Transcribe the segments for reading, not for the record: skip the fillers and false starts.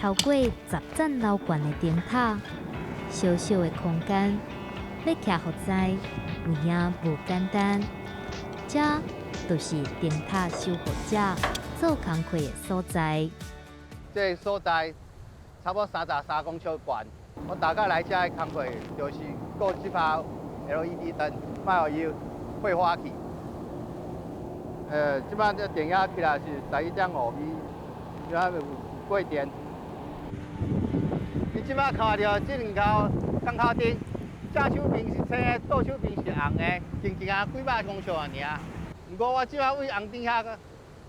超過10層樓懸的燈塔，小小的空間，欲徛予知，有影無簡單。這就是燈塔守護者做工課的所在。這個所在差不多33公尺懸。我大概來遮的工課就是顧這排 LED 燈，莫予伊會發去。這擺這電壓起來是11.5V，這有過電。你這擺看著這兩頭港口燈，正手邊是青的，倒手邊是紅的，靜靜啊幾百公尺爾。毋過我這擺位紅燈遐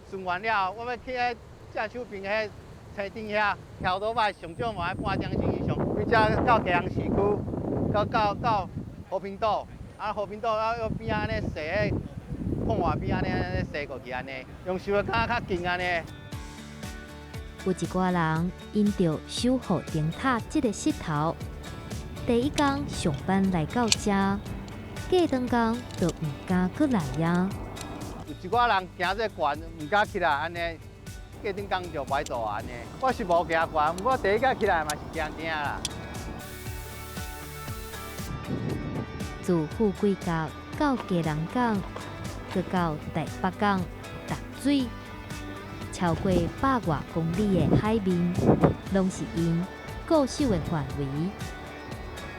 巡完了，我欲去彼正手邊彼青燈遐，跳倒擺上少嘛愛半點鐘以上。對遮到基隆市區，到和平島，啊和平島啊又邊按呢踅彼空外邊按呢按呢踅過去按呢，用想的敢若較近按呢。有一寡人𪜶著守護燈塔這个勢頭，第一工上班來到遮，過兩工就毋敢閣來啊。有一寡人行這懸，毋敢起來按呢，過兩工就無愛做按呢。我是無行懸，毋過第一工起來嘛是驚驚啦。自富貴角到基隆港，閣到台北港、淡水，超過百外公里的海面，攏是𪜶固守的範圍。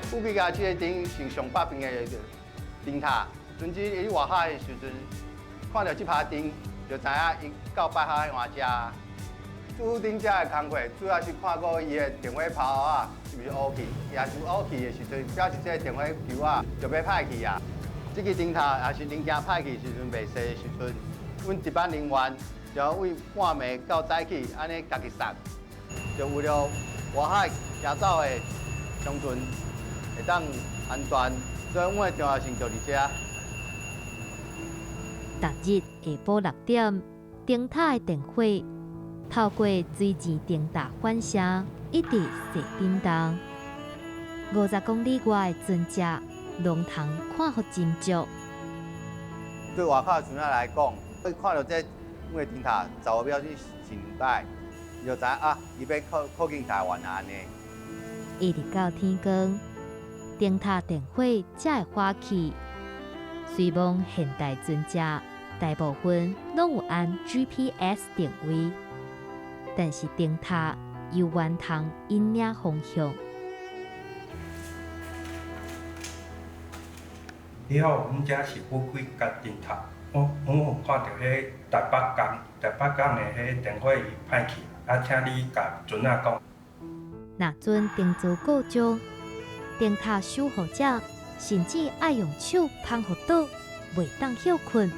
富貴角這个燈是上北邊的燈塔，船只佇外海的時陣，看著這排燈，就知影伊到北海岸遮。主燈遮的工課，主要是看過伊的電火拋仔是毋是烏去，若是烏去的時陣，表示這個電火球仔就欲歹去啊。這支燈塔也是零件歹去時陣袂踅的時陣，阮值班人員就為半暝到早起，按呢家己捒，就為了外海行走的商船會當安全，所以阮的重要性就佇遮。逐日下晡6點，燈塔的電火透過水簷燈塔反射，一直踅振動。50公里外的船隻，攏通看予真足。對外口的船仔來講，伊看著這阮的燈塔15秒去踅兩擺，伊就知影啊，伊欲靠近台灣啊按呢。一直到天光，燈塔電火才會發去。雖罔現代船隻大部分攏有安 GPS 定位，但是燈塔猶原通引領方向。你好，阮遮是富貴角燈塔，我有看著彼台北港，台北港的彼電火伊歹去，啊，請你共船仔講。若陣燈槽故障，燈塔守護者甚至愛用手捧予倒，袂當歇睏，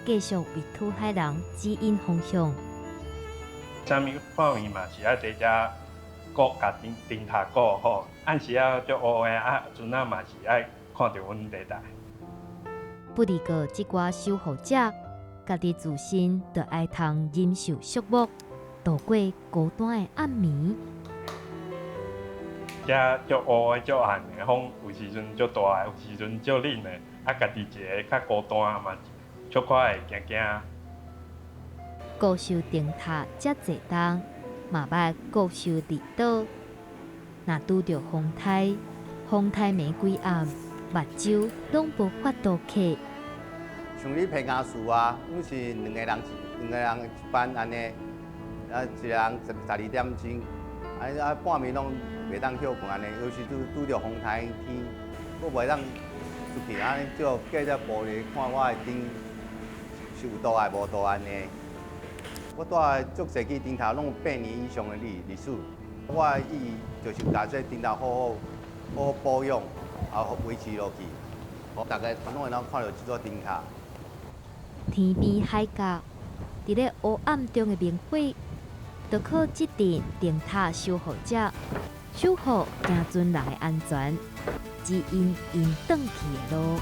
繼續為討海人指引方向。啥物範圍嘛是愛佇遮顧共燈塔顧好，暗時仔足烏的啊，船仔嘛是愛看著阮佇台。不離過這寡守護者，家己自身就愛通忍受寂寞，度過孤單的暗暝。遮足烏的、足暗的，風有時陣足大，有時陣足冷的，啊，家己一个較孤單嘛，小可會驚驚。固守燈塔遮濟冬，嘛捌固守離島。若拄著風颱，風颱暝幾暗，目睭攏無法度瞌。像你彭家樹啊，阮是兩個人一班按呢，啊，一個人12點鐘，啊啊半暝攏袂當歇睏按呢，尤其拄著風颱天，閣袂當出去，按呢只有隔這玻璃看我的燈是有倒還無倒按呢。我蹛足濟支燈塔攏有百年以上的歷史，我的意義就是共這燈塔好好好好保養，啊維持落去，予大家攏會當看著這座燈塔。天邊海角，佇咧黑暗中的明火，就靠這陣燈塔守護者守護行船人的安全，指引𪜶轉去的路。